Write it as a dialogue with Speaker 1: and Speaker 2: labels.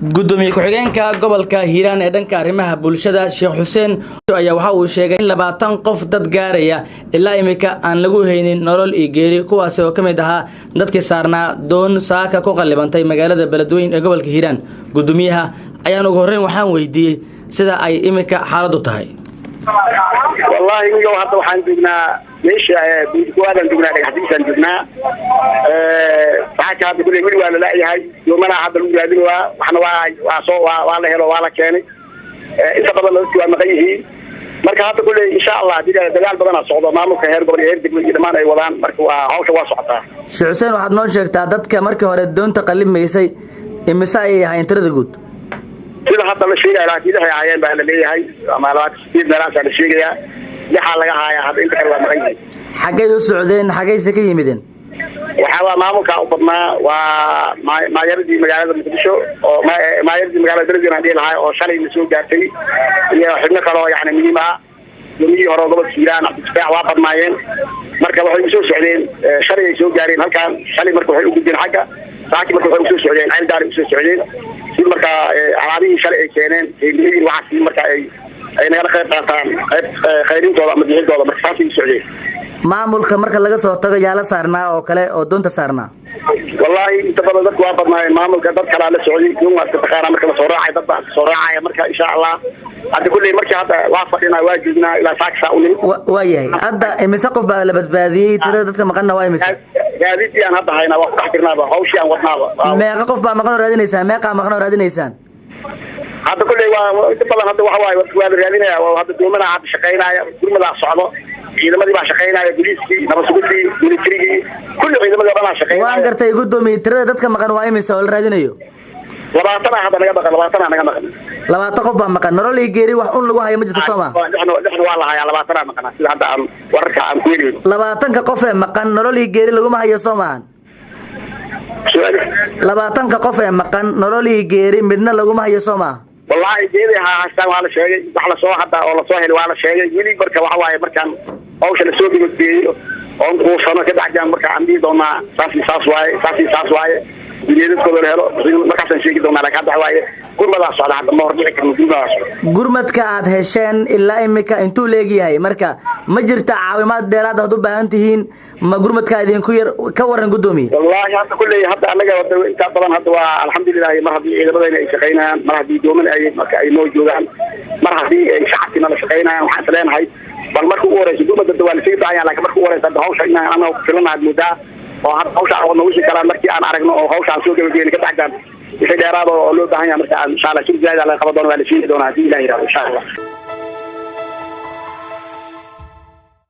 Speaker 1: Gudoomiye ku-xigeenka gobolka Hiiraan ee dhanka arrimaha bulshada, Sheekh Xuseen, ayaa waxa uu sheegay in 20 qof dad gaaraya ilaa imika aan lagu haynin nolol iyo geeri, kuwaasi oo ka mid ahaa dadkii saarnaa doon saaka ku qallibantay magaalada Beledweyne ee gobolka Hiiraan. Gudoomiyaha ayaan ugu horreyn waxaan weydiiyey sida ay imika xaaladdu tahay.
Speaker 2: Wallaahi niyow, hadda waxaan joognaa meesha buudkuwaadaan joognaa, dhagaxdiisaan joognaa. Saaka hadda kulley weli waa la la'yahay. Doomanaa hadda lagu raadinowaa, waxna waa soo waa la helo, waa la keenay. Inta badan dadki waa maqan yihiin. Marka hadda kulley, insha Allah, dagaal badanaa socdo, maamulka heer gobol iyo heer degmo iyo dhammaan ay wadaan. Marka waa hawsha waa socotaa.
Speaker 1: Sheekh Xuseen, waxaad noo sheegtaa dadka markii hore doonta qallimaysay imise ayay ahayn tirada guud?
Speaker 2: Sida hadda la sheegaya, 26 ay ahaayeen baa la leeyahay, ama 28 meelahaasaa la sheegayaa. Lixaa laga haayaa hadda, inta kale waa maqan yihiin.
Speaker 1: Xaggay u socdeen, xaggayse ka yimideen?
Speaker 2: Waxaa waa maamulka u badnaa, waa maayaradii magaalada Muqdisho oo maayaradii magaalada Beledweyne aan dhihi lahaa oo shalay na soo gaartay, iyo xubno kale oo yani muhiim ah, guddoomiyihii hore gobolka Hiiraan Cabdifataax, waa badnaayeen. Marka waxay usoo socdeen, shalay ay soo gaareen halkan shalay. Marka waxay u gudbeen xagga saaki. Marka waxay usoo socdeen Ceel Daaray usoo socdeen, si markaa alaabihii shalay ay keeneen heemiyadii waxaasi marka ay nagala qayb qaataan qayb khayrintooda ama bixintooda. Marka saasay u socdeen.
Speaker 1: Maamulka marka laga soo tago, yaa la saarnaa oo kale oo doonta saarnaa?
Speaker 2: Wallaahi inta badan dadku waa badnaayeen, maamulka dad kalaa la socday. Doon waa iska taqaanaa, marka lasoo raacay dad baa soo raacaya. Marka insha Allah hadda kulley markii hadda waa fadhinaa, waa joognaa ilaa saaka saa u nimid.
Speaker 1: Waa yahay. Hadda imise qof baa la badbaadiyey? Tirada dadka maqanna waa imise?
Speaker 2: Gaadiidii aan hadda haynaa, waa ku dhex jirnaaba, hawshii aan wadnaaba.
Speaker 1: Meeqa qof baa maqan oo raadinaysaan? Meeqaa maqan oo raadinaysaan?
Speaker 2: Hadda kulley waa inta badan hadda waxa waaye waa la raadinaya. Hadda doomanaa hadda shaqaynaya, gurmadaa socdo, ciidamadii baa shaqaynaya, booliiskii, nabad sugidii, militarigii, kulli ciidamadii o dhan aa shaqaynaya.
Speaker 1: Waan gartay, guddoomiye. Tirada dadka maqan waa imise oo la raadinayo?
Speaker 2: 20 hadda naga maqan, 20 naga maqan.
Speaker 1: 20 qof baa maqan, nolol iyo geeri wax un lagu hayo ma jirto, soo ma?
Speaker 2: Lixna, lixna waa la hayaa, 20 maqana sida hadda aan wararka aan ku helayno.
Speaker 1: 20-ka qof ee maqan nolol iyo geeri laguma hayo, soo maahan? 20-ka qof ee maqan nolol iyo geeri midna laguma hayo, soo maaha?
Speaker 2: Wallaahi geeri haastaan waa la sheegay, wax lasoo hadda oo lasoo helay waa la sheegay weli. Marka waxa waaye markaan hawsha lasoo gabagbeeyo oon quusano ka bacdaan, marka aan dhihi doonaa saas iyo saas waaye, saas iyo saas waaye, dunyadadkooda la helo, markaasaan sheegi doonaa. Laakiin hadda waxa waaye gurmadaa socda, hadda ma hordhici karno, gurmadaa socda.
Speaker 1: Gurmadka aad hesheen ilaa imika intuu leegyahay? Marka ma jirta caawimaad dheeraad aad u baahan tihiin? Ma gurmadka idinku yar? Ka waran, guddoomiye.
Speaker 2: Wallaahi hadda kulley hadda anaga intaa badan hadda waa alxamdulilahi. Mar haddii ciidamadayna ay shaqaynayaan, mar haddii dooman ay marka ay noo joogaan, mar haddii ay shacabkiina la shaqaynayaan, waxaan is leenahay bal marka ugu horeysa gurmad hadda waa lasii baahan yahay. Laakiin marka ugu horeysa hadda hawsha inaan anaga ku filanaad moodaa, oo hadda hawsha aan wadno wixii kalaan markii aan aragno oo hawsha aan soo gabageyno ka bacdaan, wixii dheeraad oo loo baahan yahay marka aan insha Allah shir zaid laga qaban doono, waa la sheegi doonaa haddii Ilaah yiraahdo, insha Allah.